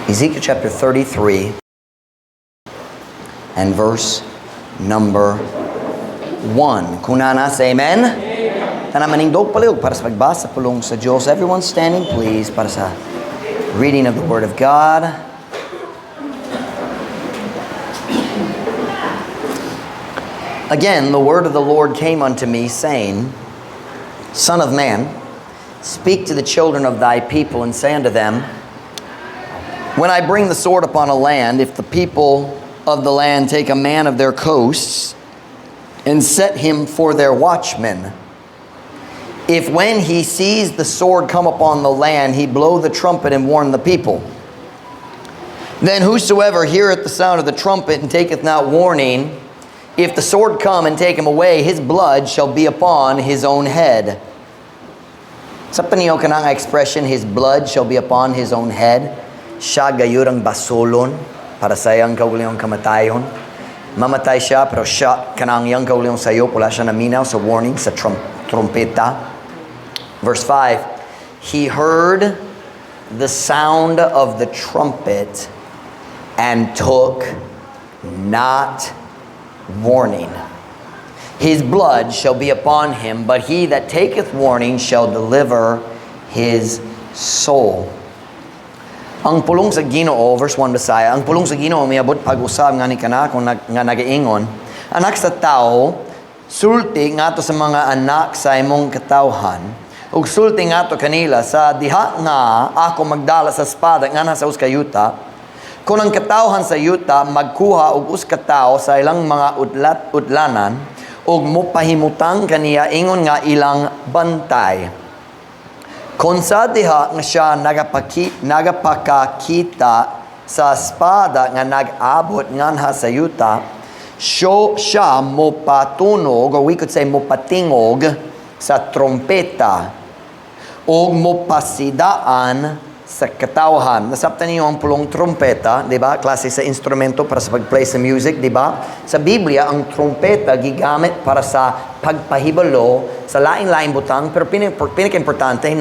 Ezekiel chapter 33 and verse number 1. Kung naa na, say amen. Amen. Tanan manindog palihog para sa pagbasa pulong sa Diyos. Everyone standing, please, para sa reading of the Word of God. Again, the word of the Lord came unto me, saying, Son of man, speak to the children of thy people, and say unto them, When I bring the sword upon a land, if the people of the land take a man of their coasts and set him for their watchman, if when he sees the sword come upon the land, he blow the trumpet and warn the people, then whosoever heareth the sound of the trumpet and taketh not warning, if the sword come and take him away, his blood shall be upon his own head. Sa niyo kanang expression, "his blood shall be upon his own head"? Siya gayud ang basolon para sa iyang kaugalingong kamatayon. Mamatay siya, pero siya, kanang iyang kaugalingong sayop, wala siya naminaw sa warning, sa trompeta. Verse 5, he heard the sound of the trumpet and took not warning. His blood shall be upon him, but he that taketh warning shall deliver his soul. Ang pulong sa Ginoo, verse 1 Bisaya, ang pulong sa Ginoo miabot pag-usab nga ni kanako nga nagaingon, "Anak sa tao, sulti ngadto sa mga anak sa imong katawhan, ug sulti ngadto kanila sa diha nga ako magdala sa espada nganha sa usa ka yuta, kung ang katawhan sa yuta magkuha og usa ka tawo sa ilang mga utlat utlanan ug mopahimutang kaniya ingon nga ilang bantay. Kon sa diha nga siya nagapakakita sa espada nga nag-abot nganha sa yuta, siya mopatunog," or we could say mopatingog, "sa trompeta o mopasidaan sa katawhan." Nasabtan niyo ang pulong trompeta, di ba? Klase sa instrumento para sa pag-play sa music, di ba? Sa Biblia, ang trompeta gigamit para sa pagpahibalo sa laing-laing butang, pero pinaka-importante,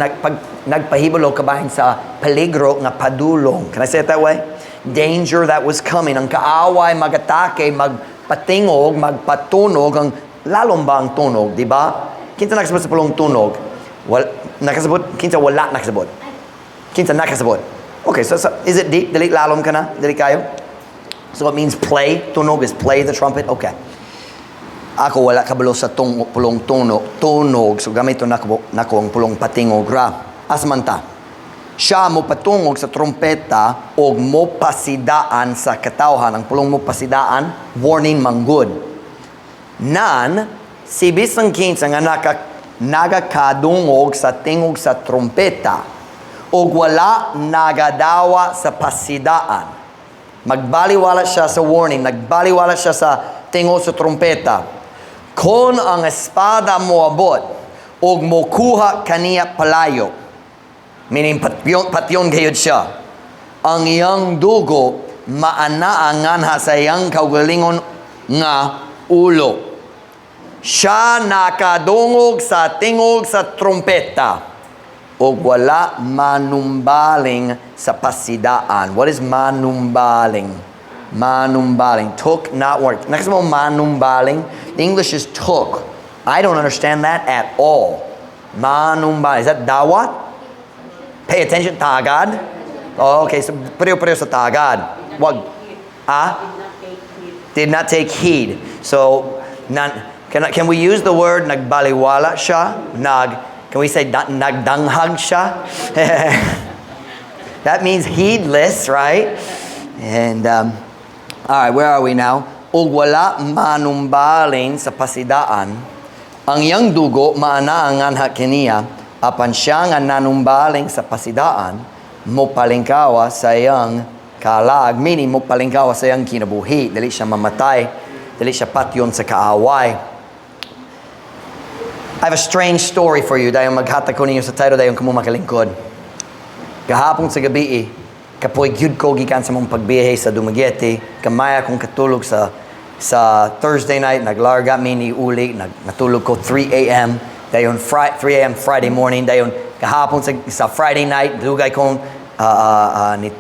nagpahibalo kabahin sa peligro nga padulong. Can I say it that way? Danger that was coming. Ang kaaway magatake, magpatingog, magpatunog, ang lalom ba ang tunog, di ba? Kinsa nakasabot sa pulong tunog? Wal, nakasabot? Kinsa wala nakasabot? Kinsa nakasabot? Okay, so is it deep? Dili lalom ka na? Dili kayo? So it means play. Tunog is play the trumpet. Okay. Ako wala kabalo sa pulong tunog, tunog. So gamito nako ang pulong patingog ra. Asa man ta? Siya mo patungog sa trompeta og mo pasidaan sa katawhan. Ang pulong mo pasidaan, warning manggod. Nan, si bisan kinsa nga nagakadungog sa tingog sa trompeta og wala nagadawa sa pasidaan. Magbaliwala siya sa warning, nagbaliwala siya sa tingog sa trompeta. Kon ang espada moabot og mokuha kaniya palayo, meaning patyon gayud siya, ang iyang dugo maanaa nganha sa iyang kaugalingon nga ulo. Siya nakadungog sa tingog sa trompeta og wala manumbaling sa pasidaan. What is manumbaling? Manumbaling. Took not work. Next mo manumbaling. The English is "took." I don't understand that at all. Manumbaling. Is that dawat? Pay attention. Tagad? Oh, okay. So pareho-pareho sa tagad. Wag. Ah? Did not take heed. So, can we use the word nagbaliwala siya? Can we say nagdanghag siya? That means heedless, right? And, all right, where are we now? Og wala manumbaling sa pasidaan, ang iyang dugo maanaa nganha kaniya, apan siya nga nanumbaling sa pasidaan, mopalingkawa sa iyang kalag, meaning mopalingkawa sa iyang kinabuhi, dili siya mamatay, dili siya patyon sa kaaway. I have a strange story for you dahil maghatag ko ninyo sa title dayon kamo makalingkod. Gahapon sa gabi, kapoy gyud ko gikan sa mong pagbiyahe sa Dumaguete, kamay akong katulog sa Thursday night, naglarga mi ni uli, natulog ko 3 a.m. Dayon 3 a.m. Friday morning, dayon gahapon sa Friday night, dugay kong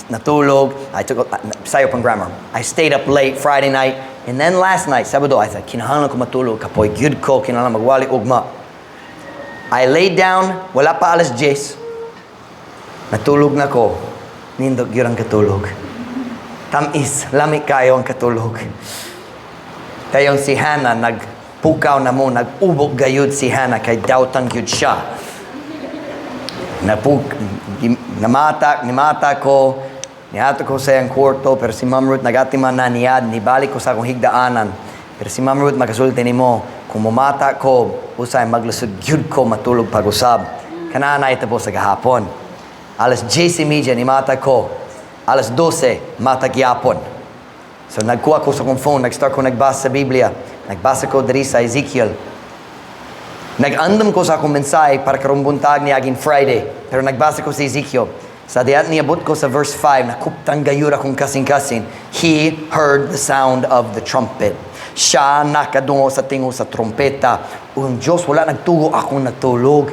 Natulog. I took, sayo pang grammar. I stayed up late Friday night. And then last night, Sabado, I said, "Kinahanglan ko matulog. Kapoy gyud ko, kinahanglan magwali ugma." I laid down, wala pa alas 10. Natulog na ko. Nindot gyud ang katulog. Tamis, lami kayo ang katulog. Dayon si Hannah, nagpukaw na mo, nag-ubok gayud si Hannah, kay dawtan gyud siya. Napuk, namata, nimata ko, niadto ko sa iyang kwarto, pero si Ma'am Ruth nagatiman na niyad, nibalik ko sa akong higdaanan. Pero si Ma'am Ruth makasulti nimo, kung mumata ko, usay maglusod gyud ko matulog pag-usab. Kanana ito po sa gahapon. Alas 10:30 nimata ko. Alas 12, mata gyapon. So nagkuha ko sa akong phone, nag-start ko nagbasa sa Biblia. Nagbasa ko diri sa Ezekiel. Nag-andam ko sa akong mensahe para karong buntag niaging Friday. Pero nagbasa ko sa Ezekiel. Sa diat niabot ko sa verse 5, nakuptan gayud akong kasing-kasing. He heard the sound of the trumpet. Siya nakadungog sa tingog sa trompeta. Ang Diyos wala nagtugo, akong natulog.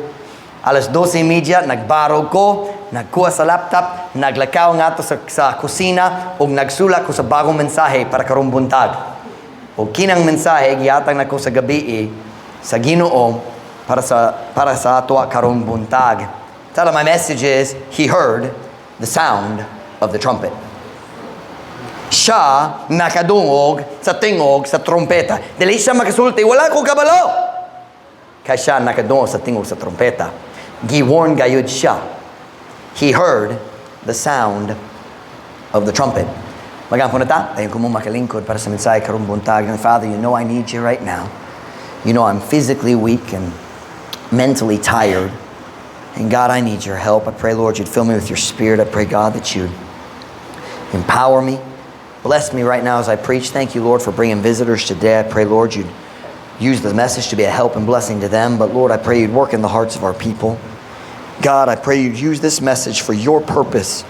Alas 12:30, nagbarog ko, nagkuha sa laptop, naglakaw nga to sa kusina, ug nagsulat ko sa bagong mensahe para karong buntag. O kinang mensahe, gihatag na ko sa gabi sa Ginoo para sa ato karong buntag. Title of my message is, "He Heard the Sound of the Trumpet." Siya nakadungog sa tingog sa trompeta. Dili siya makasulti, "Wala ko kabalo." Kay siya nakadungog sa tingog sa trompeta. Gi-warn gayud siya. He heard the sound of the trumpet. Magampo na ta, dayon ko mo makalingkod para sa mensahe karong buntag. And Father, you know I need you right now. You know I'm physically weak and mentally tired. And God, I need your help. I pray, Lord, you'd fill me with your spirit. I pray, God, that you'd empower me. Bless me right now as I preach. Thank you, Lord, for bringing visitors today. I pray, Lord, you'd use the message to be a help and blessing to them. But Lord, I pray you'd work in the hearts of our people. God, I pray you'd use this message for your purpose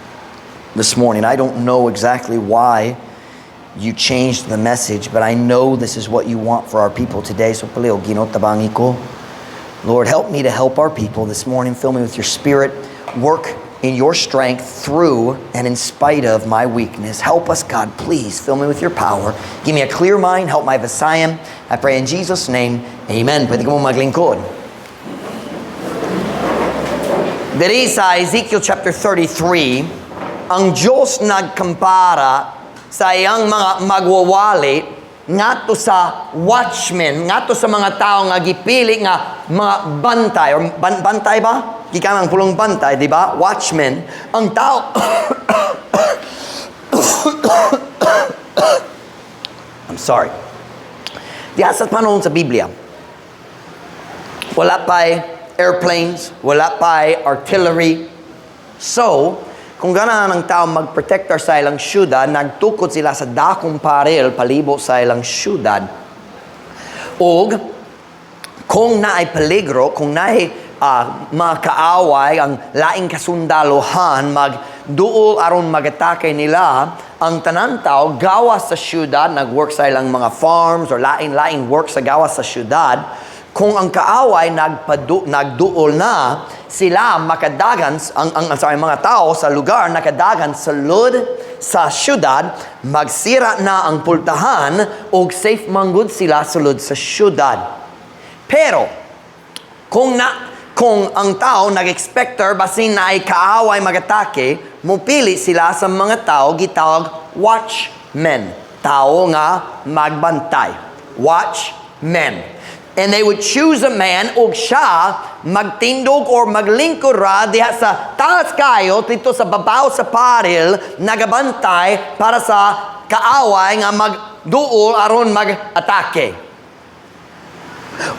this morning. I don't know exactly why you changed the message, but I know this is what you want for our people today. So, palihog, Ginoo, tabangi ko. Lord, help me to help our people this morning. Fill me with your spirit. Work in your strength through and in spite of my weakness. Help us, God, please. Fill me with your power. Give me a clear mind. Help my Visayan. I pray in Jesus' name. Amen. Pwede ko mo maglingkod. Diri sa Ezekiel chapter 33, ang Diyos nagkampara sa iyang mga magwawali ngadto sa watchmen, ngadto sa mga tao nga gipili nga mga bantay, or bantay ba? Gikan ang pulong bantay, di ba? Watchmen. Ang tao, I'm sorry. Diya sa panahon sa Biblia, wala pa'y airplanes, wala pa'y artillery. So, kung ganahan ang tao magprotektar sa ilang syudad, nagtukod sila sa dakong paril palibo sa ilang syudad. Og kung naay peligro, kung naay mga kaaway, ang laing kasundaluhan, magduol aron magatake nila, ang tanan tao gawas sa syudad, nag-work sa ilang mga farms or lain-laing work sa gawas sa syudad. Kung ang kaaway nagduol na, sila makadagan, ang sorry, mga tao sa lugar nakadagan sa lud sa syudad, magsira na ang pultahan ug safe manggod sila sulod sa syudad. Pero kung ang tao nag-expecter basin na ay kaaway magatake, mupili sila sa mga tao gitawag watchmen. Tao nga magbantay. Watchmen. And they would choose a man ug siya magtindog or maglingkod ra diha sa taas kayo dito sa babaw sa paril, nagabantay para sa kaaway nga magduol aron mag-atake.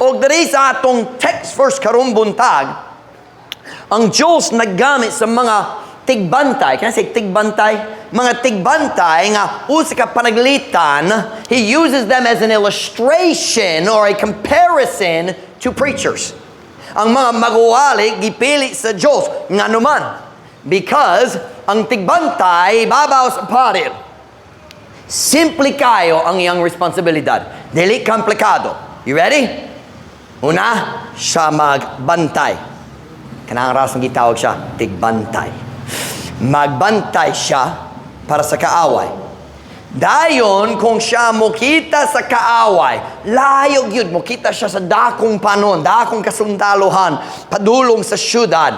Og diri sa atong text verse karong buntag, ang Diyos naggamit sa mga tigbantay. Can I say tigbantay? Mga tigbantay nga usa ka panaglitan, he uses them as an illustration or a comparison to preachers. Ang mga magwawali gipili sa Diyos nganuman. Because ang tigbantay babaw sa paril. Simple kayo ang iyang responsibilidad. Dili komplikado. You ready? Una, siya magbantay. Kanang rasong gitawag siya, tigbantay. Magbantay siya para sa kaaway. Dayon, kung siya mokita sa kaaway, layo gyud, mokita siya sa dakong panon, dakong kasundaluhan, padulong sa syudad.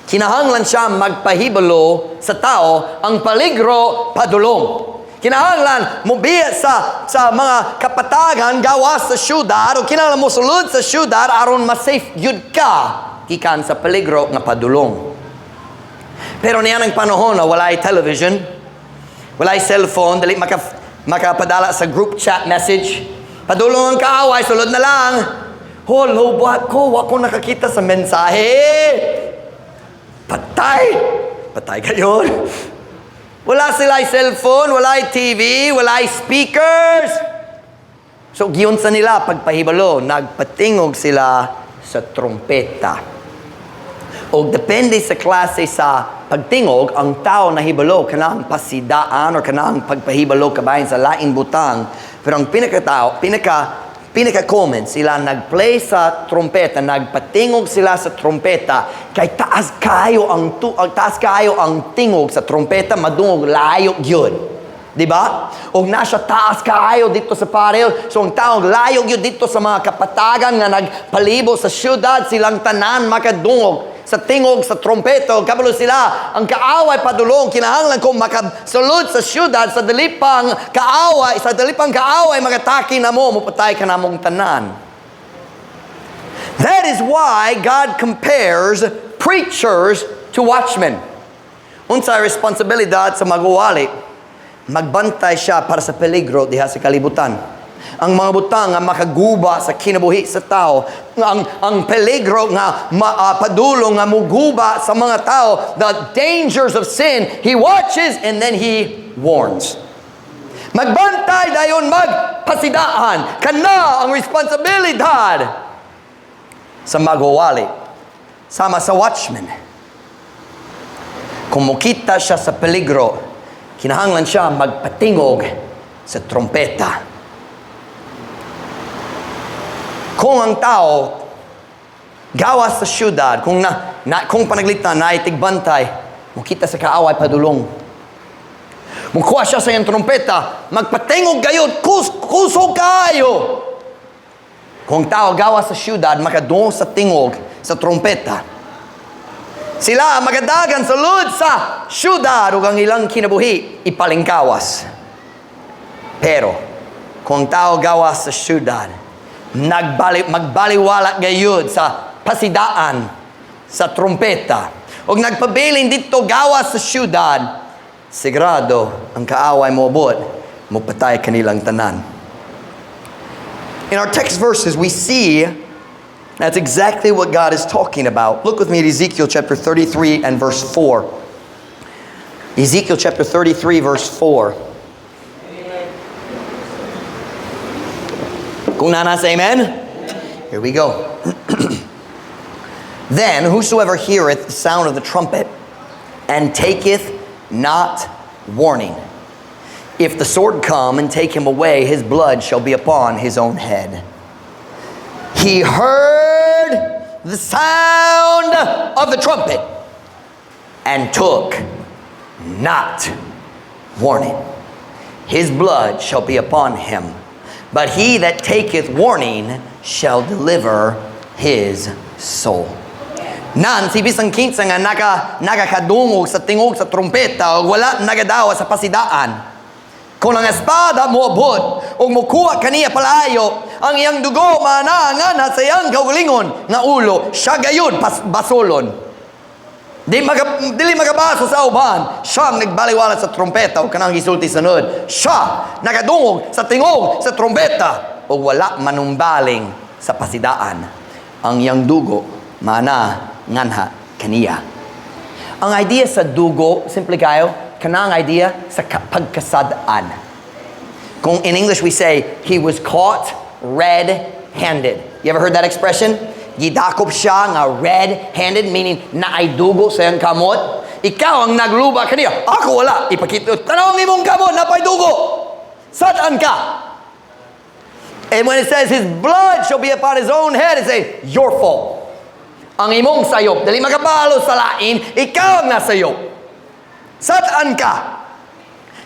Kinahanglan siya magpahibalo sa tao ang paligro padulong. Kinahanglan mobiya sa mga kapatagan gawas sa syudad o kinahanglan mo sulod sa syudad aron ma-safe gyud ka gikan sa peligro nga padulong. Pero niya ng panahon na walay television, walay cellphone, dali makapadala sa group chat message. "Padulong ang kaaway, sulod na lang." "Holo, ko, wa ko nakakita sa mensahe. Patay! Patay kayo." Wala sila cellphone, wala TV, wala speakers. So, giunsa nila pagpahibalo, nagpatingog sila sa trompeta. O depende sa klase sa pagtingog, ang tao nahibalo kanang pasidaan or kanang pagpahibalo kabahin sa laing butang. Pero ang pinakatao, pinaka pinaka common, sila nagplay sa trompeta, nagpatingog sila sa trompeta kay taas kayo ang tingog sa trompeta, madungog layo gyud. Di ba? Og nasa taas kaayo dito sa parel. So ang taong layo gyud dito sa mga kapatagan nga nagpalibo sa syudad, silang tanan makadungog sa tingog sa trompeta. Kabalo sila ang kaaway padulong, kinahanglan ko makasulod sa syudad sa dili pang kaaway magatake namo, mupatay ka namong tanan. That is why God compares preachers to watchmen. Unsay responsibilidad sa magwali? Magbantay siya para sa peligro diha sa kalibutan. Ang mga butang nga makaguba sa kinabuhi sa tao, ang peligro nga padulong nga muguba sa mga tao, the dangers of sin, he watches and then he warns. Magbantay, dayon magpasidaan. Kana ang responsibilidad sa magwawali. Sama sa watchman. Kung mukita siya sa peligro, kinahanglan siya magpatingog sa trompeta. Kung ang tao gawas sa syudad, kung panaglitan na tigbantay, mukita sa kaaway padulong. Mukuha siya sa iyang trompeta, magpatingog gayod, kusog kayo. Kung ang tao gawas sa syudad, makadungog sa tingog sa trompeta. Sila magadagan sulod sa syudad ug ang ilang kinabuhi ipalingkawas. Pero kung ang tao gawas sa syudad, magbaliwala gayud sa pasidaan sa trompeta ug nagpabilin dito gawas sa syudad, sigurado ang kaaway moabot, mopatay kanilang tanan. In our text verses, we see that's exactly what God is talking about. Look with me at Ezekiel chapter 33 and verse 4. Ezekiel chapter 33, verse 4. Kung naa na, say amen. Here we go. "Then whosoever heareth the sound of the trumpet and taketh not warning, if the sword come and take him away, his blood shall be upon his own head. He heard the sound of the trumpet and took not warning. His blood shall be upon him. But he that taketh warning shall deliver his soul." Nan, si bisan kinsa nga nakakadungog sa tingog sa trumpeta o wala nagadawa sa pasidaan. Kung ang espada moabot ug mokuha kaniya palayo, ang iyang dugo maana sa iyang kaugalingon nga ulo, siya gayud basolon. Dili makabaso sa uban, siya ang nagbaliwala sa trompeta o kanang gisulti sa nud. Siya nakadungog sa tingog sa trompeta o wala manumbaling sa pasidaan. Ang iyang dugo mana nganha kaniya. Ang idea sa dugo, simple kayo, kanang idea sa pagkasad-an. Kung in English we say, "He was caught red-handed." You ever heard that expression? Gidakop siya nga red-handed, meaning naay dugo sa iyang kamot. "Ikaw ang nagluba kaniya." "Ako wala." "Ipakita. Tanaw ang imong kamot, napay dugo. Sad-an ka." And when it says his blood shall be upon his own head, it says, your fault. Ang imong sayop. Dili makabalo sa lain, ikaw ang nasayop. Gipasidaan ka.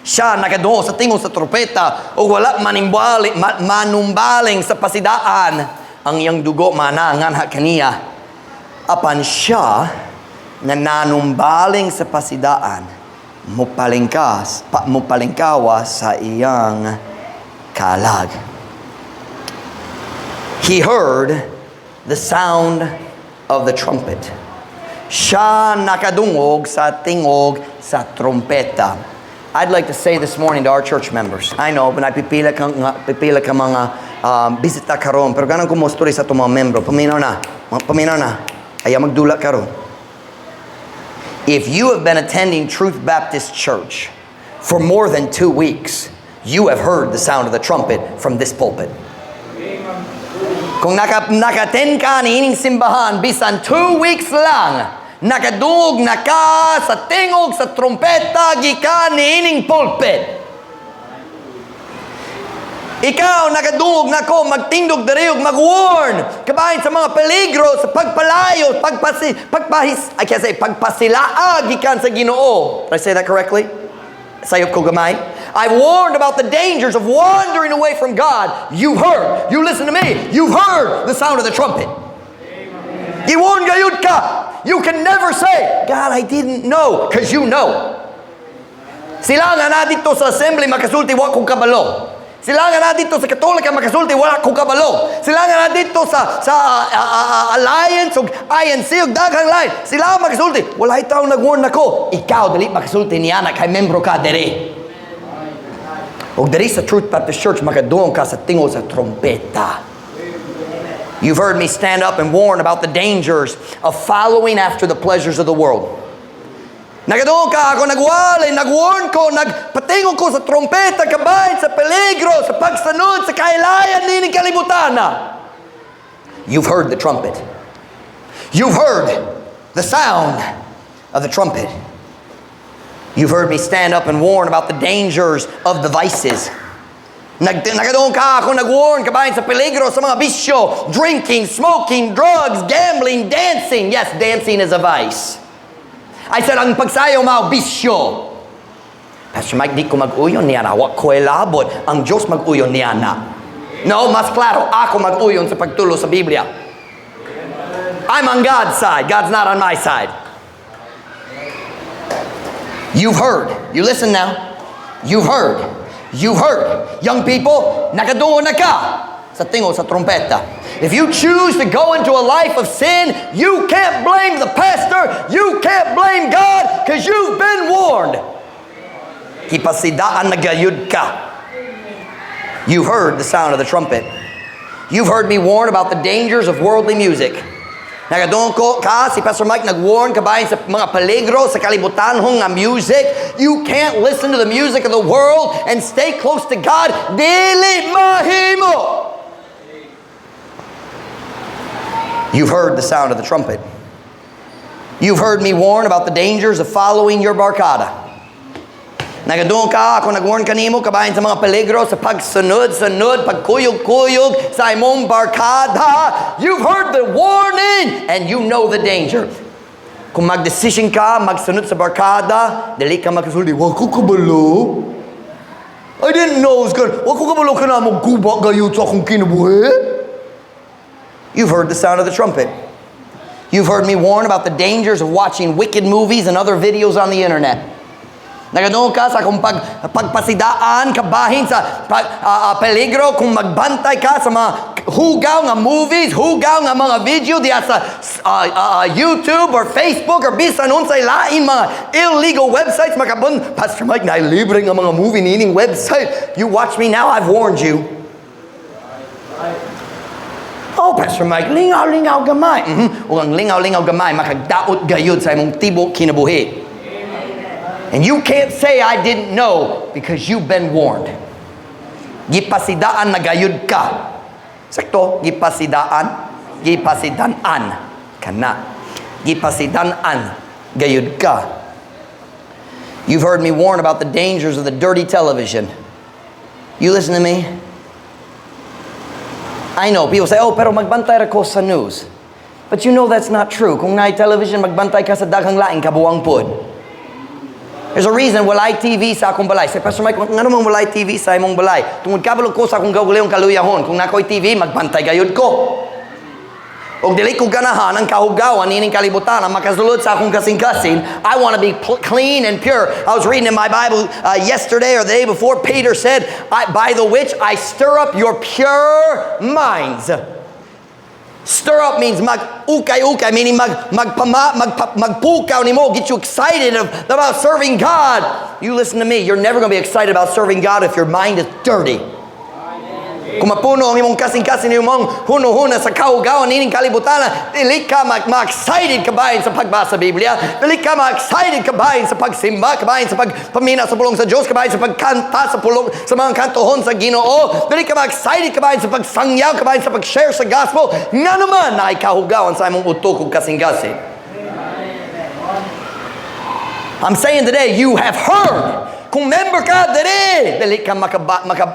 Siya nakadungog sa tingog sa trompeta o wala manimbali, manumbaling sa pasidaan, ang iyang dugo mana nganha kaniya. Apan siya nga nanumbaling sa pasidaan, mupalingkawa sa iyang kalag. He heard the sound of the trumpet. Siya nakadungog sa tingog sa trompeta. I'd like to say this morning to our church members. I know, pipila ka mga bisita karon, pero ganahan ko mostorya sa atong mga membro. Paminaw na. Mga paminaw na. Ayaw magdula karon. If you have been attending Truth Baptist Church for more than 2 weeks, you have heard the sound of the trumpet from this pulpit. Kung naka-attend ka niining simbahan, bisan 2 weeks lang, nakadungog na ka sa tingog sa trompeta gikan niining pulpit. Ikaw, nakadungog na ko, magtindog diri ug mag-warn kabahin sa mga peligro, sa pagpalayo, pagpahis, I can't say, pagpasilaag gikan sa Ginoo. Did I say that correctly? Sayop ko gamay. I've warned about the dangers of wandering away from God. You've heard. You listen to me. You've heard the sound of the trumpet. Gi-warn gayud ka. You can never say, "God, I didn't know," because you know. Sila nga naa didto sa assembly makasulti, "Wa ko kabalo." Sila nga naa didto sa Katolika makasulti, "Wala ko kabalo." Sila nga naa didto sa Alliance ug INC ug daghang line. Sila ang makasulti, "Walay tao nag-warn nako." Ikaw dili makasulti niana kay membro ka diri. Ug diri sa Truth Baptist Church makadungog ka sa tingog sa trompeta. You've heard me stand up and warn about the dangers of following after the pleasures of the world. Nakadungog ka ako, nagwali, nag-warn ko, nagpatingog ko sa trompeta, kabahin sa peligro, sa pagsunod, sa kahilayan nining kalibutan. You've heard the trumpet. You've heard the sound of the trumpet. You've heard me stand up and warn about the dangers of the vices. Nakadungog ka ako, nag-warn kabahin sa peligro sa mga bisyo, drinking, smoking, drugs, gambling, dancing. Yes, dancing is a vice. I said, ang pagsayaw mao bisyo. "Pastor Mike, di ko mag-uyon niya. Wa ko labot. Ang Diyos mag-uyon niya na." No, mas klaro, ako mag-uyon sa pagtulo sa Biblia. I'm on God's side. God's not on my side. You've heard. You listen now. You've heard. You've heard. Young people, nakadungog na ka sa tingog sa trompeta. If you choose to go into a life of sin, you can't blame the pastor, you can't blame God, because you've been warned. Gipasidaan na gayud ka. You've heard the sound of the trumpet. You've heard me warn about the dangers of worldly music. Nakadungog ko ka, si Pastor Mike nag-warn kabahin sa mga peligro sa kalibutan nga music. You can't listen to the music of the world and stay close to God. Dili mahimo. You've heard the sound of the trumpet. You've heard me warn about the dangers of following your barkada. Nakadungog ka, ako nag-warn kanimo kabahin sa mga peligro sa pagsunod-sunod, pagkuyog-kuyog sa imong barkada. You've heard the warning and you know the danger. Kung mag-decision ka, magsunod sa barkada, dili ka makasulti, "Wa ko kabalo. I didn't know it was good. Wa ko kabalo ka na magguba gayud sa akong kinabuhi." You've heard the sound of the trumpet. You've heard me warn about the dangers of watching wicked movies and other videos on the internet. Nakadungog ka sa akong pagpasidaan, kabahin sa peligro kung magbantay ka sa mga hugaw nga movies, hugaw nga mga video diya sa YouTube or Facebook or bisan unsay lain mga illegal websites makabun. "Pastor Mike, na libre nga mga movie nining website." You watch me now, I've warned you. "Oh, Pastor Mike, lingaw-lingaw gamay." Ug ang lingaw-lingaw gamay makagdaot gayud sa imong tibok kinabuhi. And you can't say, "I didn't know," because you've been warned. Gipasidaan na gayud ka. Sakto, gipasidaan, gipasidan-an kana. Gipasidan-an gayud ka. You've heard me warn about the dangers of the dirty television. You listen to me? I know, people say, "Oh, pero magbantay ra ko sa news." But you know that's not true. Kung naay television, magbantay ka sa daghang laing kabuang pod. There's a reason walay TV sa akong balay. Say, "Pastor Mike, ngano man walay TV sa imong balay?" Tungod kabalo ko sa akong kaugalingong kaluyahon. Kung naa ko'y TV, magbantay gayud ko. Og dili ko ganahan ang kahugawan niining kalibutan ang makasulod sa akong kasing-kasing. I want to be clean and pure. I was reading in my Bible yesterday or the day before, Peter said, "By the which I stir up your pure minds." Stir up means mag ukay-ukay, meaning magpukaw nimo, get you excited about serving God. You listen to me, you're never going to be excited about serving God if your mind is dirty. Kung mapuno ang imong kasing-kasing, imong hunuhuna sa kahugawan nining kalibutan, dili ka ma-excited kabahin sa pagbasa sa Biblia, dili ka ma-excited kabahin sa pagsimba, kabahin sa pagpamina sa pulong sa Diyos, kabahin sa pagkanta sa pulong sa mga kantohon sa Ginoo, dili ka ma-excited kabahin sa pagsangyaw, kabahin sa pag-share sa gospel, ngano man naay kahugawan sa imong utok ug kasing-kasing. I'm saying today, you have heard. Kung member ka diri, dili ka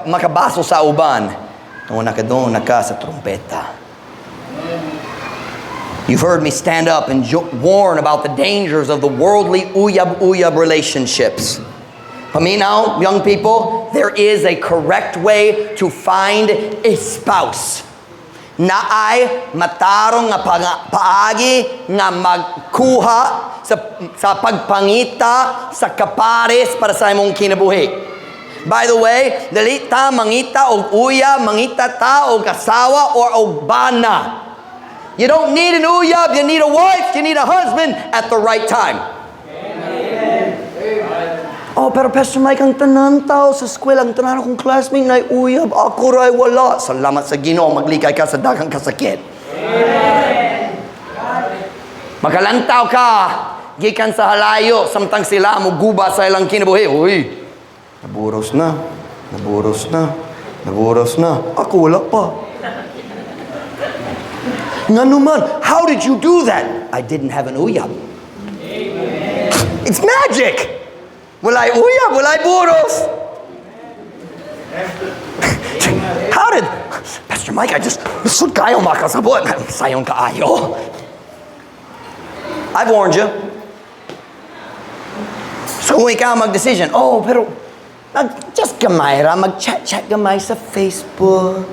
makabaso sa uban. Tungod nakadungog na ka sa trompeta. You've heard me stand up and warn about the dangers of the worldly uyab-uyab relationships. Paminaw, young people, there is a correct way to find a spouse. Naay matarong nga paagi nga magkuha sa pagpangita sa kapares para sa imong kinabuhi. By the way, dili ta mangita og uyab, mangita ta og asawa or og bana. You don't need an uyab, you need a wife, you need a husband at the right time. "Oh, pero Pastor Mike, ang tanan tao sa eskwela, ang tanan akong classmate na uyab, ako ray wala." Salamat sa Ginoo, maglikay ka sa daghang kasakit. Makalantaw ka, gikan sa halayo, samtang sila mo guba sa ilang kinabuhi. "Uy, naburos na, naburos na, naburos na. Ako wala pa. Ngano man, how did you do that?" "I didn't have an uyab." It's magic! Walay uyab, walay buros. How did, "Pastor Mike, I just, lisod kaayo makasabot." Sayon kaayo. I've warned you. So kung ikaw mag-decision, "Oh, pero just gamay ra, mag-chat-chat gamay sa Facebook.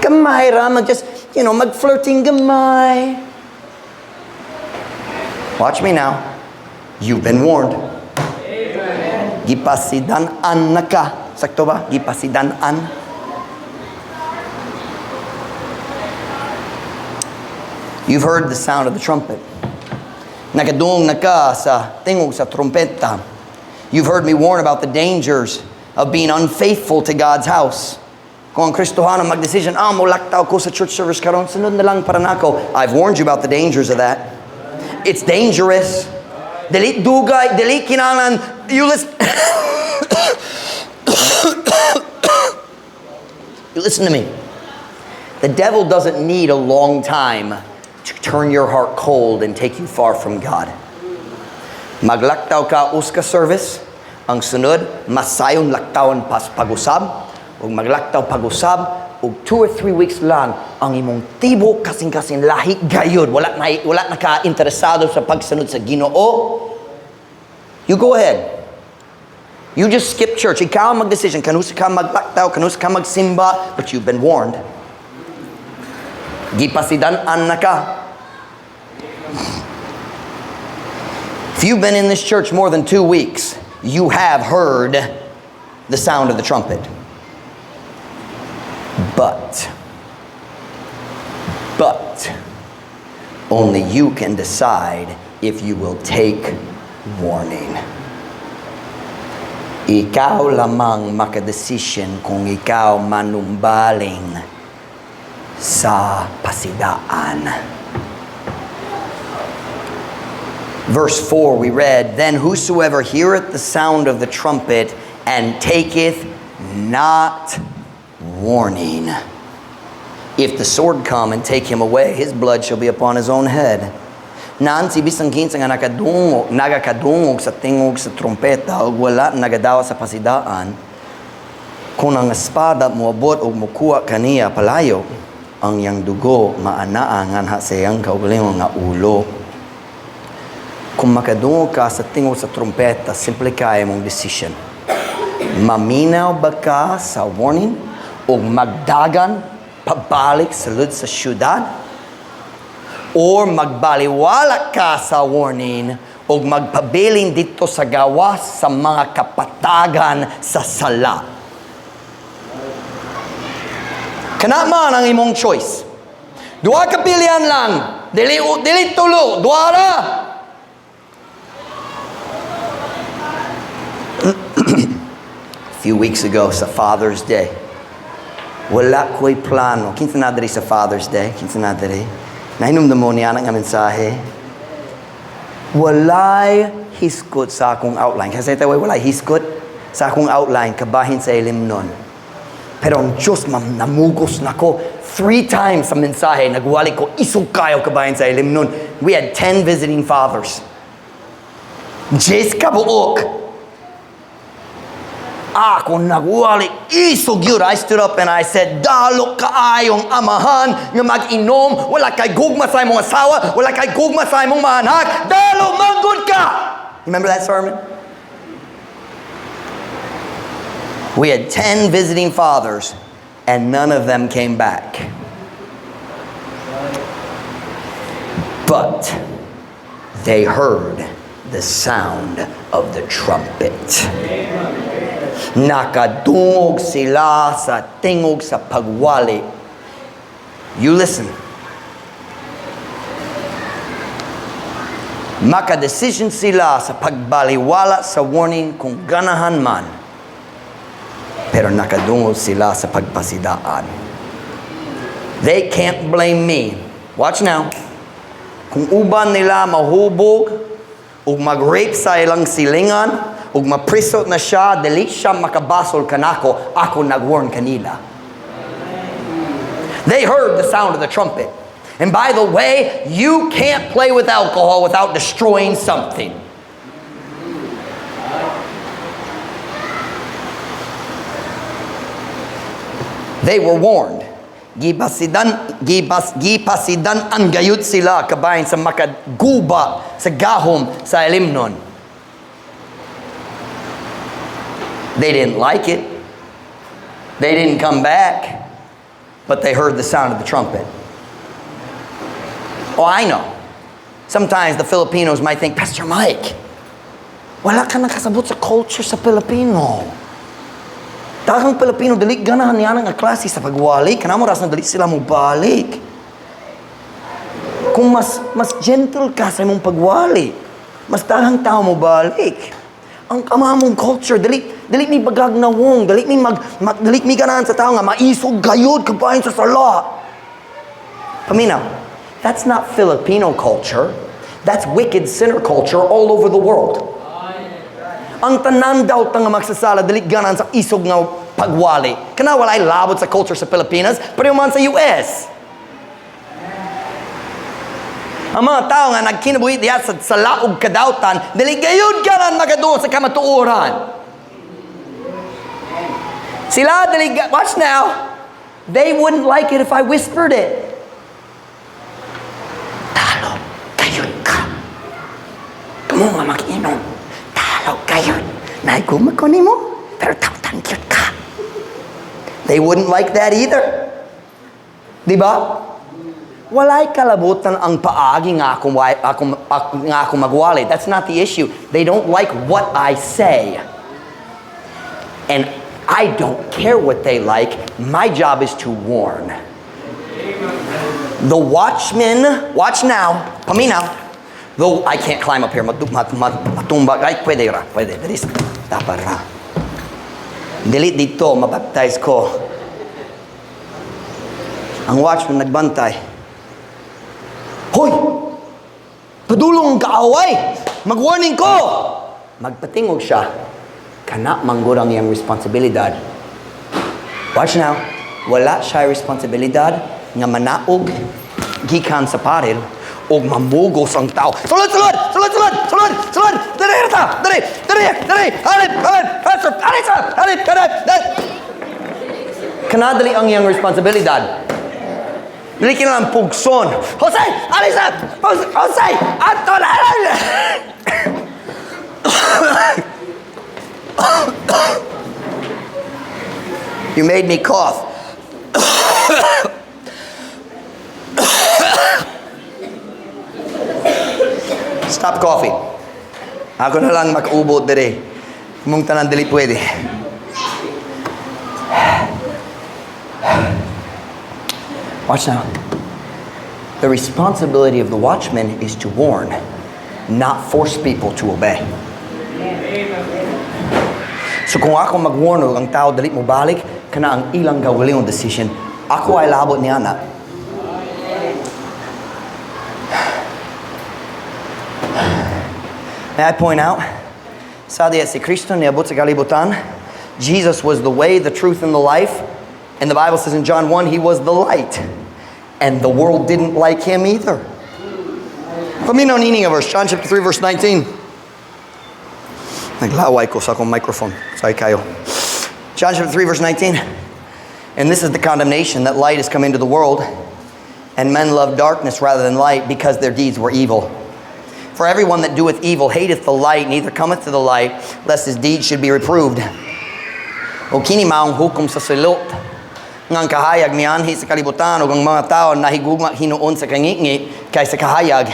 Gamay ra, mag just, mag-flirting gamay." Watch me now. You've been warned. Gipasidan-an na ka. Sakto ba? Gipasidan-an. You've heard the sound of the trumpet. Nakadungog na ka sa tingog sa trompeta. You've heard me warn about the dangers of being unfaithful to God's house. Kung ang Kristohano mag-decision, "Molaktaw ko sa church service karon, sunod na lang para nako." I've warned you about the dangers of that. It's dangerous. Dili dugay, dili kinahanglan, you listen. You listen to me. The devil doesn't need a long time to turn your heart cold and take you far from God. Maglaktaw ka usa ka service, ang sunod, masayon laktawan pas pag-usab, ug maglaktaw pag-usab, ug 2 or 3 weeks lang, ang imong tibok kasing-kasing lahi gayud. Wala na ka interesado sa pagsunod sa Ginoo. You go ahead. You just skip church. Ikaw ang mag-decision. Kanusa ka maglaktaw, kanusa ka magsimba, but you've been warned. Gipasidan-an na ka. If you've been in this church more than 2 weeks, you have heard the sound of the trumpet. But only you can decide if you will take warning. Ikaw lamang makadesisyon kung ikaw manumbaling sa pasidaan. Verse 4 we read, "Then whosoever heareth the sound of the trumpet and taketh not warning, if the sword come and take him away, his blood shall be upon his own head." Naan si bisan kinsa nga nagakadungog sa tingog sa trompeta ug wala nagadawa sa pasidaan, kung ang espada moabot ug mokuha kaniya palayo, ang iyang dugo maanaa nganha sa iyang kaugalingon nga ulo. Kung makadungog ka sa tingog sa trumpeta, simple kaayo imong decision. Maminaw ba ka sa warning o magdagan pabalik sulod sa syudad? Or magbaliwala ka sa warning o magpabilin didto sa gawas sa mga kapatagan sa sala? Kana man ang imong choice. Duha ka pilian lang. Dili, dili tulo, duha ra. A few weeks ago sa Father's Day, wala ko'y plano. Kinsa na diri sa Father's Day? Kinsa na diri? Nahinumdum mo niya nga mensahe. Walay hiskot sa akong outline. Kasi ito, walay hiskot sa akong outline kabahin sa ilimnon. Pero ang Diyos, ma'am, namugos nako. Three times sa mensahe, nagwali ko, isog kaayo kabahin sa ilimnon. We had 10 visiting fathers. 10 kabuok. Ako nagwali, isog yun. I stood up and I said, "Dalo kaayong amahan nga mag-inom, wala kay gugma sa imong asawa, wala kay gugma sa imong mga anak, dalo manggod ka!" You remember that sermon? We had 10 visiting fathers and none of them came back. But they heard the sound of the trumpet. Nakadungog sila sa tingog sa pagwali. You listen. Maka-decision sila sa pagbaliwala sa warning kung ganahan man. Pero nakadungog sila sa pagpasidaan. They can't blame me. Watch now. Kung uban nila mahubog ug mag-rape sa ilang silingan ug mapriso na siya, dili siya makabasol kanako, ako nag-warn kanila. They heard the sound of the trumpet. And by the way, you can't play with alcohol without destroying something. They were warned. Gipasidan ang gayud sila kabahin sa makaguba sa gahom sa ilimnon. They didn't like it. They didn't come back. But they heard the sound of the trumpet. Oh, I know. Sometimes the Filipinos might think, "Pastor Mike, wala ka nakasabot sa culture sa Pilipino. Daghang Pilipino, dili ganahan niya nga klase sa pagwali. Kana mo rason dili sila mo balik. Kung mas gentle ka sa imong pagwali, mas daghang tao mo balik. Ang kamamong culture, dili mi bagag nawong, dili mi ganahan sa tao nga maisog gayod kabahin sa sala." Paminaw, that's not Filipino culture. That's wicked sinner culture all over the world. Ang tanan daw nga magsasala, dili ganahan sa isog nga pagwali. Kana walay labot sa culture sa Pilipinas, pero man sa US. Ang mga tao nga nagkinabuhi diha sa sala ug kadawtan, dili gayud ganahan makaduol sa kamatuoran. Sila dili watch now. They wouldn't like it if I whispered it. "Dalo gayud ka. Kamo nga mag-inom. Dalo gayud. Naiguma ko nimo, pero dautan gyud ka." They wouldn't like that either. Di ba? Walay kalabutan ang paagi nga akong magwali. That's not the issue. They don't like what I say. And I don't care what they like. My job is to warn. The watchman, watch now, paminaw. Though I can't climb up here, matumba. Ay, pwede ra, pwede. Dili, dapat ra. Dili didto, mabaptize ko. Ang watchman nagbantay. "Hoy! Padulong ang kaaway! Mag-warning ko!" Magpatingog siya. Kana manggod ang iyang responsibilidad. Watch now. Wala siya responsibilidad nga manaog gikan sa paril og mamugos ang tao. "Sulod, sulod! Sulod, sulod! Sulod! Sulod! Dali ta! Dali! Dali! Dali! Halip! Halip! Pastor! Halip sa! Halip! Halip! Dali!" Kana dili ang iyang responsibilidad. Dili kinahanglan pugson. "Jose, alisa! Jose, Jose, ato na!" You made me cough. Stop coughing. Ako na lang mag-ubo dire. Mong tanan dili pwede. Watch now. The responsibility of the watchman is to warn, not force people to obey. So kung ako mag-warn og ang tao dili mo balik, kana ang ilang kaugalingong decision. Ako ay labot niya na. May I point out, sa diya si Kristo niabot sa kalibutan, Jesus was the way, the truth, and the life. And the Bible says in John 1, he was the light. And the world didn't like him either. Paminaw niini nga verse, John chapter 3, verse 19. Naglaway ko sa akong microphone. Sorry kayo. John chapter 3, verse 19. "And this is the condemnation, that light has come into the world, and men love darkness rather than light, because their deeds were evil. For everyone that doeth evil hateth the light, neither cometh to the light, lest his deeds should be reproved." O kini maong hukom sa silot, nga ang kahayag mianhi sa kalibutan ug ang mga tao nahigugma hinuon sa kangitngit kaysa kahayag,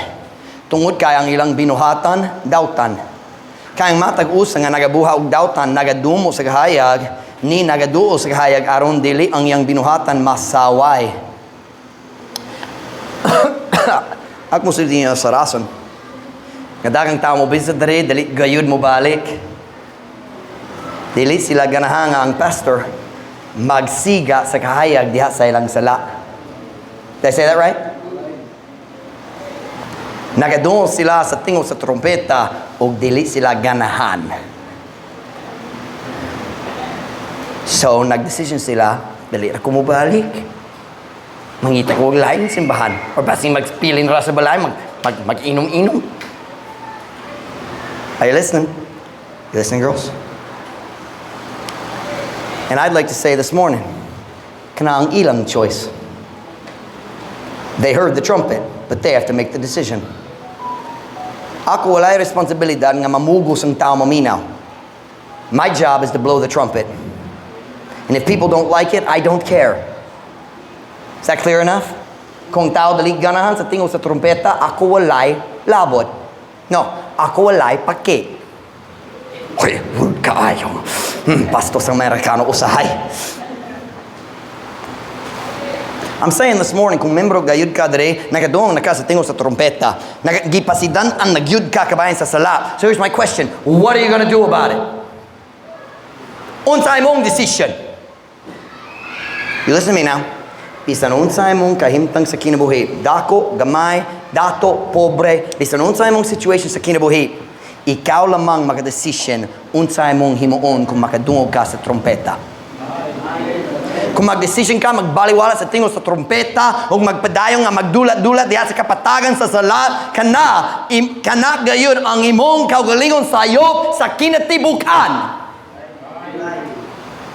tungod kay ang ilang binuhatan dautan. Kay ang matag usa nga nagabuhat og dautan nagadumo sa kahayag, ni nagaduol sa kahayag, aron dili ang iyang binuhatan masaway. Ako mo niya sa rason nga daghang tao mo bisita diri dili gayud mo balik. Dili sila ganahan nga ang pastor magsiga sa kahayag diha sa ilang sala. Did I say that right? Nagadungog sila sa tingog sa trompeta ug dili sila ganahan. So, nagdesisyon sila, "Dili ra ko mobalik. Mangita ko og laing simbahan. Or basin magpilin ra sa balay, mag-inom-inom." Are you listening? You listening, girls? And I'd like to say this morning, kana ang ilang choice. They heard the trumpet, but they have to make the decision. Ako walay responsibilidad nga mamugos ang tao maminaw. My job is to blow the trumpet. And if people don't like it, I don't care. Is that clear enough? Kung tao dili ganahan sa tingog sa trompeta, ako walay labot. No, ako walay paki. Uy, rude kaayo. Bastos ang Amerikano usahay. I'm saying this morning, kung membro gayud ka dere, nagadungog na ka sa tingog sa trompeta, gipasidan ang nagyud ka kabahin sa sala. So here's my question. What are you gonna do about it? Unsay mong decision? You listen to me now. Bisan unsay mong kahimtang sa kinabuhi, dako, gamay, dato, pobre, bisan unsay mong situation sa kinabuhi, ikaw lamang makadesisyon unsay mong himuon kung makadungog ka sa trompeta. Kung magdesisyon ka, magbaliwala sa tingog sa trompeta, o magpadayon nga magdulat-dulat diha sa kapatagan sa sala, kana gayud ang imong kaugalingon sayop sa kinatibukan.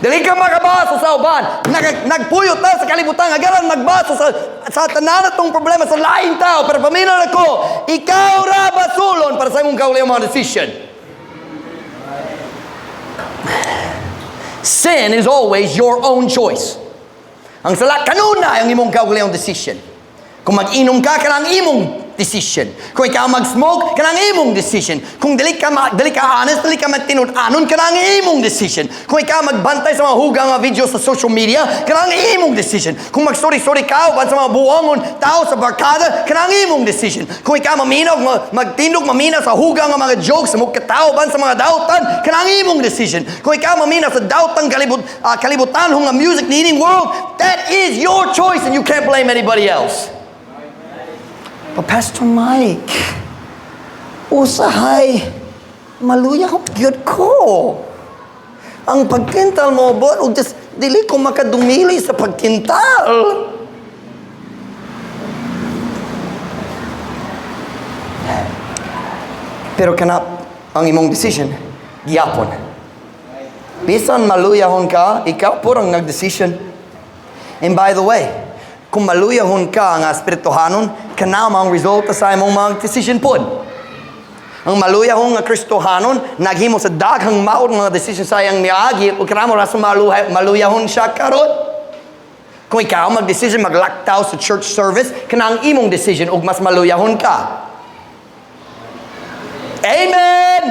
Dili ka makabaso sa uban. Nagpuyo ta sa kalibutan. Agaran magbaso sa tanan atong problema sa laing tao. Pero paminaw ako, ikaw ra basulon para sa imong kaugalingong mga decision. Sin is always your own choice. Ang sala kanunay ang imong kaugalingong decision. Kung mag-inom ka, kanang imong decision. Kung ikaw mag-smoke, kanang imong decision. Kung dili ka honest, dili ka matinud-anon, kanang imong decision. Kung ikaw magbantay sa mga hugang nga video sa social media, kanang imong decision. Kung mag-sorry-sorry ka uban sa mga buwangon tao sa barkada, kanang imong decision. Kung ikaw maminaw, magtindog maminaw sa hugang nga mga jokes sa mga tao uban sa mga dautan, kanang imong decision. Kung ikaw maminaw sa dautang kalibutan nga music niining world, that is your choice and you can't blame anybody else. But Pastor Mike, usahay, maluya ko gyud ko. Ang pagkintal mo, but og just dili ko makadumili sa pagkintal. Pero kana ang imong decision, gihapon. Bisan maluyahon ka, ikaw purang nag-decision. And by the way, Kung maluyahon ka nga espirituhanon, kana ang resulta sa imong mga decision pod. Ang maluyahon nga Kristohanon, naghimo sa daghang maot mga decision sa iyang miagi, ug kana mo rason maluyahon siya karon. Kung ikaw mag-decision maglaktaw sa church service, kana ang imong decision ug mas maluyahon ka. Amen!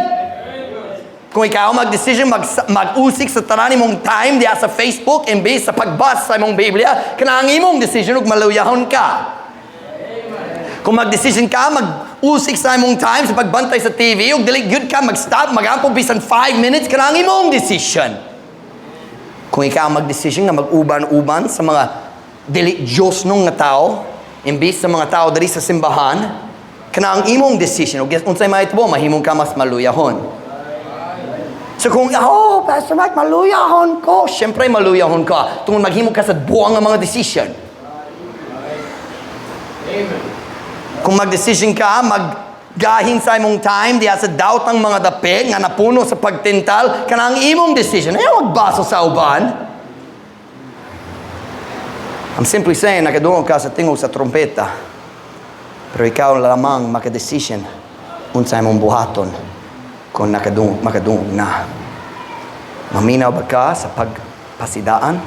Kung ikaw mag-decision mag-usik sa tanan imong time diha sa Facebook imbes sa pagbasa sa imong Biblia, kana ang imong decision ug maluyahon ka. Kung mag-decision ka, mag-usik sa imong time sa pagbantay sa TV, ug dili gyud ka mag-stop, mag-ampo bisan 5 minutes, kana ang imong decision. Kung ikaw mag-decision nga mag-uban-uban sa mga dili Diyos nung nga tao, imbis sa mga tao diri sa simbahan, kana ang imong decision. Ug unsay mahitabo, mahimong ka mas maluyahon. So kung, "Oh, Pastor Mike, maluyahon ko." Siyempre maluyahon ka. Tungod maghimo ka sa buang nga mga decision. Amen. Kung mag-decision ka, maggahin sa imong time, diha sa daotang mga dapit nga napuno sa pagtintal, kanang imong decision. Ayaw magbaso sa uban. I'm simply saying, nakadungog ka sa tingog sa trompeta. Pero ikaw lamang makadesisyon unsa imong buhaton kung makadungog na. Maminaw ba ka sa pagpasidaan?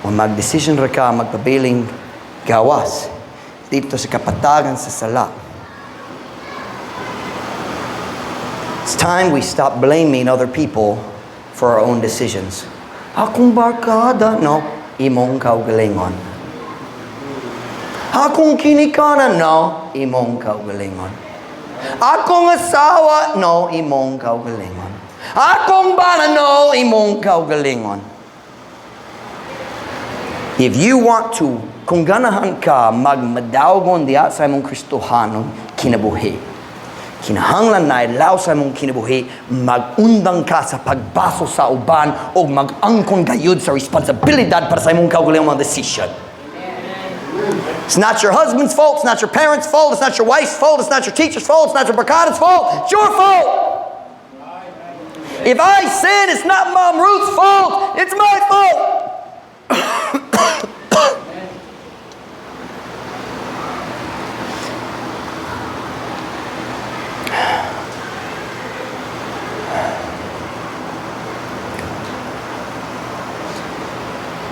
O mag-decision ra ka magpabiling gawas dito sa kapatagan sa sala? It's time we stop blaming other people for our own decisions. "Akong barkada," no, imong kaugalingon. "Akong kinikanan," no, imong kaugalingon. "Akong asawa," no, imong kaugalingon. "Akong bana," no, imong kaugalingon. If you want to, kung ganahan ka magmadawgon diha sa imong Kristohanon kinabuhi, kinahanglan na ilaw sa imong kinabuhi, magundang ka sa pagbaso sa uban o mag-angkon gayud sa responsibilidad para sa imong kaugalingong mga decision. It's not your husband's fault, it's not your parents' fault, it's not your wife's fault, it's not your teacher's fault, it's not your barkada's fault, it's your fault. If I sin, it's not Mom Ruth's fault, it's my fault.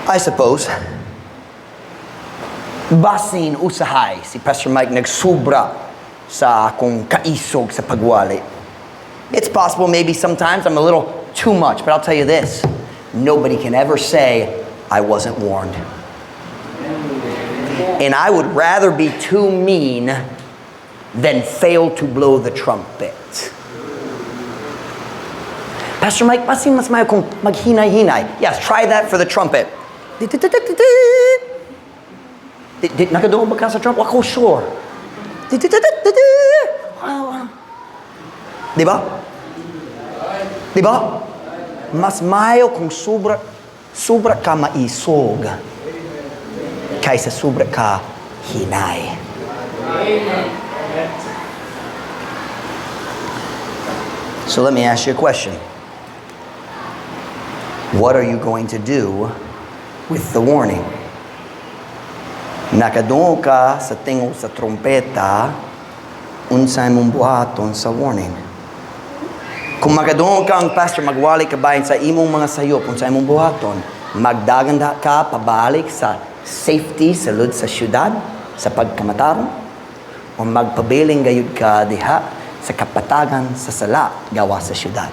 I suppose, basin usahay si Pastor Mike nagsubra sa akong kaisog sa pagwali. It's possible maybe sometimes I'm a little too much, but I'll tell you this: nobody can ever say I wasn't warned. And I would rather be too mean than fail to blow the trumpet. "Pastor Mike, basin mas mayo kung maghinay-hinay." Yes, try that for the trumpet. Nakadungog ba ka sa trumpet? Ako sure. Di ba? Di ba? Mas mayo kung sobra, sobra ka maisog kaysa sobra ka hinay. So let me ask you a question. What are you going to do with the warning? Nakadungog ka sa tingog sa trompeta, unsay mong buhaton sa warning? Kung makadungog ka ang pastor magwali ka bahin sa imong mga sayop, unsay mong buhaton? Magdaganda ka pabalik sa safety sa lud sa syudad, sa pagkamatarong, o magpabiling gayud ka diha sa kapatagan sa sala gawas sa syudad?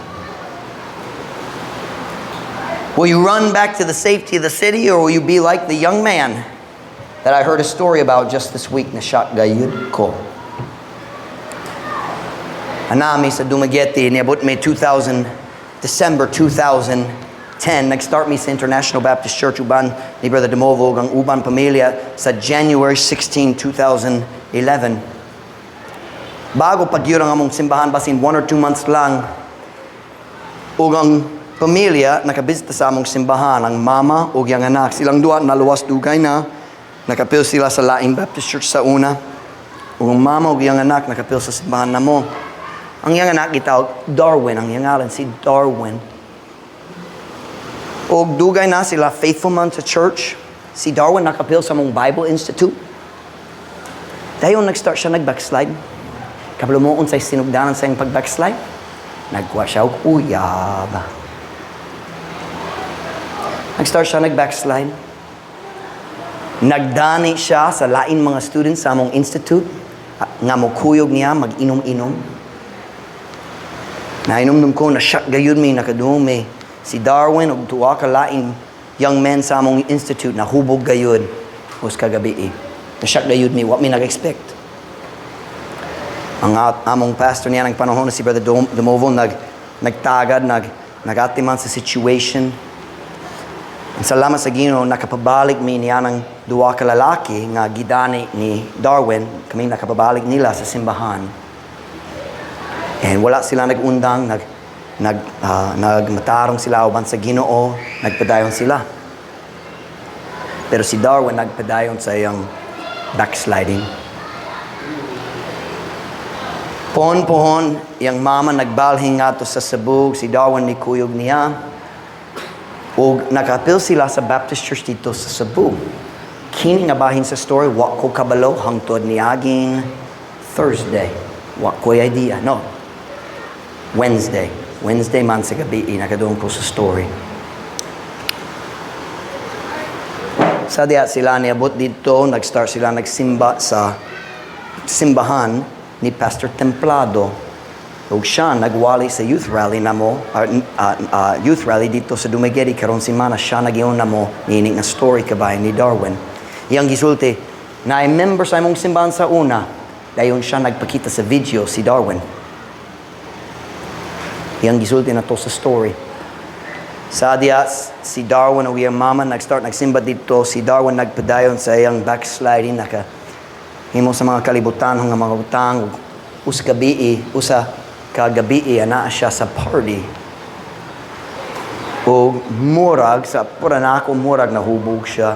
Will you run back to the safety of the city, or will you be like the young man that I heard a story about just this week na shock gayud ko? Anami sa Dumaguete, niabot may 2000, December 2010, nag-start mi sa International Baptist Church uban ni Brother Demovo ug ang uban pamilya sa January 16, 2011. Bago pagyud ang among simbahan, basin 1 or 2 months lang, ug ang pamilya nakabisita sa among simbahan, ang mama ug ang anak. Silang duha naluwas dugay na, nakapil sila sa Laing Baptist Church sa una. Ug ang mama ug iyang anak nakapil sa simbahan namo. Ang iyang anak gitawag Darwin, ang iyang ngalan si Darwin. Ug dugay na sila faithful man sa church. Si Darwin nakapil sa among Bible Institute. Dayon nag-start siya nag-backslide. Kabalo mo unsay sinugdanan sa iyang pag-backslide? Nagkuha siya og uyab. Nag-start siya nag-backslide. Nagdani siya sa lain mga students sa among institute nga mokuyog niya mag-inom-inom. Nahinumdum ko, na-shock gayud mi nakadungog mi si Darwin ug duha ka laing young men sa among institute na hubog gayud usa ka gabii. Na-shock gayud mi, wa mi nag-expect. Ang among pastor niya ng panahon na si Brother Dumovo nagtagad, nagatiman sa situation. Ang salamat sa Ginoo, nakapabalik mi niya ng duha ka lalaki nga gidani ni Darwin, kami nakapabalik nila sa simbahan. And wala sila nag-undang, nagmatarong sila uban sa Ginoo, nagpadayon sila. Pero si Darwin nagpadayon sa iyang backsliding. Pohon-pohon, iyang mama nagbalhin ngadto sa Cebu, si Darwin ni kuyog niya. Ug nakapil sila sa Baptist Church didto sa Cebu. Kini nga bahin sa story, wa ko kabalo hangtod niaging Thursday. Wa ko idea, no. Wednesday. Wednesday man sa gabi, nakadungog ko sa story. Sa diha sila niabot didto, nag-start sila nagsimba sa simbahan ni Pastor Templado. Ug siya nagwali sa youth rally namo, youth rally didto sa Dumaguete karon semana, siya nagyon namo niini nga story kabahin ni Darwin. Iyang gisulti, na member sa imong simbahan sa una, dayon siya nagpakita sa video si Darwin. Iyang gisulti na to sa story. Sa diha, si Darwin ug iyang mama nag-start nagsimba didto, si Darwin nagpadayon sa iyang backsliding, naka himo sa mga kalibutan nga mga butang. Usa ka gabii anaa siya sa party. O murag sa pura na ako murag nahubog siya.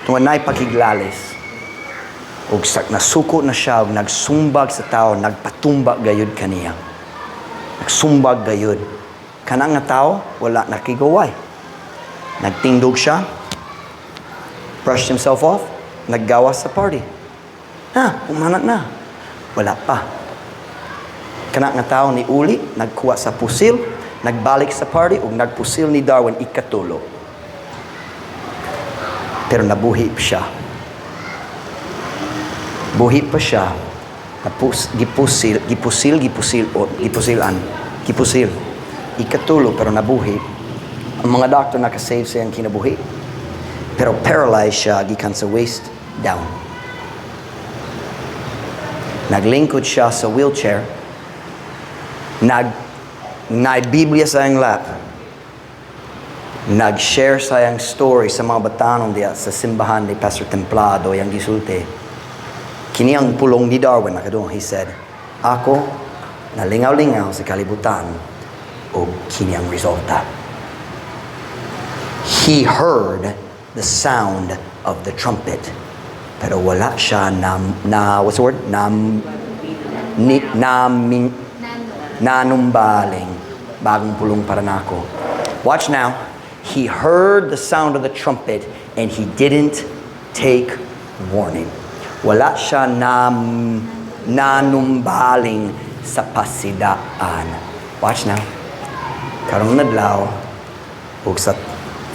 Tungod naay pakiglalis. Og sa nasuko na siya og nagsumbag sa tao, nagpatumba gayud kaniya. Nagsumbag gayud. Kana nga tao wala nakigaway. Nagtindog siya, brushed himself off, naggawas sa party. Ha, umanak na. Wala pa. Kana nga tao ni uli, nagkuha sa pusil, nagbalik sa party, ug nagpusil ni Darwin ikatulo. Pero nabuhi pa siya. Buhi pa siya. Gipusil, gipusil, gipusil, o gipusilan, gipusil. Ikatulo, pero nabuhi. Ang mga doktor nakasave sa iyang kinabuhi. Pero paralyzed siya gikan sa waist down. Naglingkod siya sa wheelchair. Naay Biblia sa iyang lap. Nag-share sa iyang story sa mga batanon diya sa simbahan ni Pastor Templado, iyang gisulti. Kini ang pulong ni Darwin nakadungog. He said, "Ako, nalingaw-lingaw sa kalibutan, o kini ang resulta." He heard the sound of the trumpet. Pero wala siya na what's the word? Na, ni, na, min, nanumbaling. Bagong pulong para nako. Watch now. He heard the sound of the trumpet and he didn't take warning. Wala siya na, nanumbaling sa pasidaan. Watch now. Karong adlaw, ug sa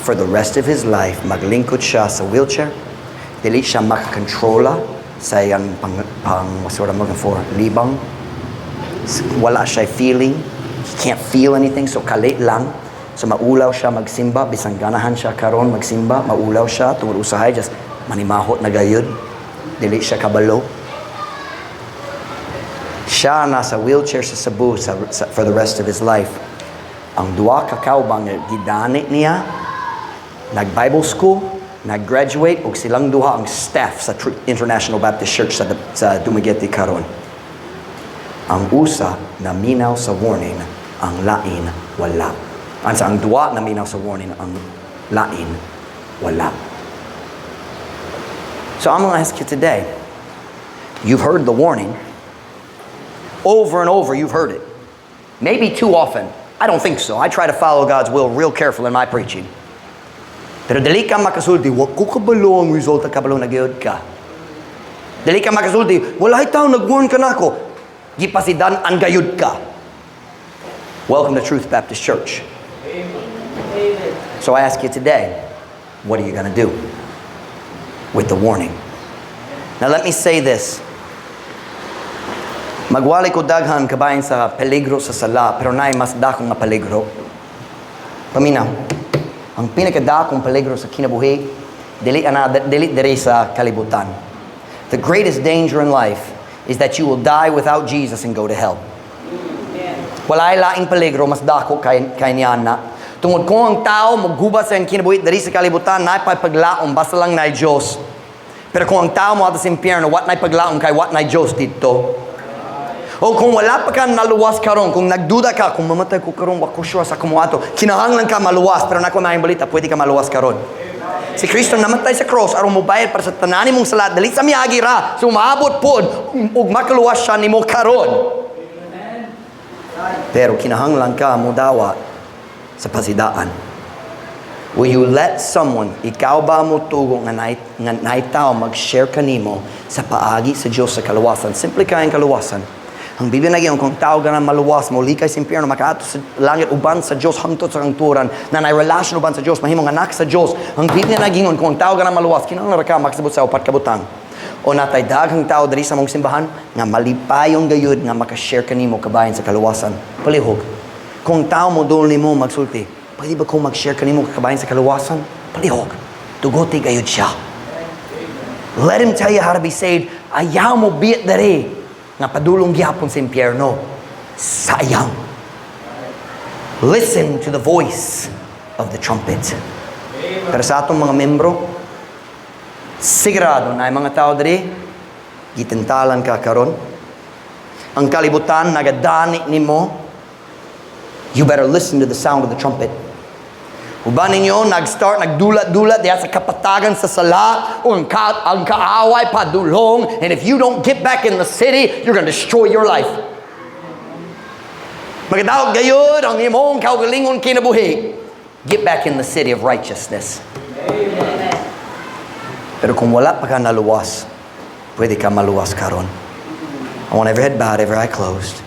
for the rest of his life, maglingkod siya sa wheelchair. Dili siya makakontrola sa iyang pang, what's the word I'm looking for? Libang. Wala siya feeling. He can't feel anything, so kalit lang. So maulaw siya magsimba, bisan ganahan siya karon magsimba, maulaw siya, tungod usahay, just manimahot na gayud. Dili siya kabalo. Siya nasa wheelchair sa Cebu for the rest of his life. Ang duha ka kaubang nga gidani niya, nag-Bible school, nag-graduate, ug silang duha ang staff sa International Baptist Church sa Dumaguete karon. Ang usa naminaw sa warning, ang lain wala. Ang duha naminaw sa warning, ang lain wala. So I'm going to ask you today. You've heard the warning. Over and over, you've heard it. Maybe too often. I don't think so. I try to follow God's will real careful in my preaching. Pero dili ka makasulti, "Wa ko kabalo ang resulta." Kabalo na gyud ka. Dili ka makasulti, "Walay tao nag-warn kanako." Gipasidan-an gayud ka. Welcome to Truth Baptist Church. So I ask you today, what are you going to do with the warning? Now let me say this. Magwali ko daghan kabahin sa peligro sa sala, pero naay mas dako nga peligro. Paminaw. Ang pinakadakong peligro sa kinabuhi, dili ana dili diri sa kalibutan. The greatest danger in life is that you will die without Jesus and go to hell. Walay laing peligro mas dako kay niya na. Tungod kung ang tao moguba sa iyang kinabuhi diri sa kalibutan, naay paglaom basta lang naay Diyos. Pero kung ang tao mo sa impyerno, wa nay paglaom kay wa nay Diyos didto. O kung wala pa ka naluwas karon, kung nagduda ka, "Kung mamatay ko karon, wa ko sure sa kumuato," kinahanglan ka maluwas, pero naa koy maayong balita, pwede ka maluwas karon. Si Kristo namatay sa cross aron mobayad para sa tanan nimong sala, dili sa miagi ra, so maabot pod ug makaluwas siya nimo karon. Pero kinahanglan ka modawat sa pasidaan. Will you let someone, ikaw ba mo tugo nga naay tao mag-share kanimo sa paagi sa Diyos sa kaluwasan? Simple kayong kaluwasan. Ang Biblia nag kung tao ganan maluwas, molikay sa impyerno, makaato sa langit uban sa Diyos hangtod sa kangturan, na naay relasyon uban sa Diyos, mahimong anak sa Diyos. Ang Biblia nagingon, kung ang tao ganan maluwas, kinahanglan ra ka makasabot sa upat ka butang. O naa tay daghang tao diri sa among simbahan nga malipayon gayud nga makashare kanimo kabahin sa kaluwasan. Palihog. Kung tao mo dul nimo magsulti, "Pwede ba kong mag-share kanimo kabahin sa kaluwasan?" Palihog. Tugoti gayud siya. Let him tell you how to be saved. Ayaw mo biyat diri nga padulong gihapon sa impyerno. Sayang. Listen to the voice of the trumpet. Pero sa atong mga membro, sigurado naay mga tao diri, gitintalan ka karon. Ang kalibutan nagadani nimo. You better listen to the sound of the trumpet. Uban ninyo, nag-start, nagdulat-dulat diha sa kapatagan sa sala, o ang kaaway padulong, and if you don't get back in the city, you're gonna destroy your life. Magadaog gayud ang imong kaugalingon kinabuhi. Get back in the city of righteousness. Pero kung wala pa ka naluwas, pwede ka maluwas karon. I want every head bowed, every eye closed.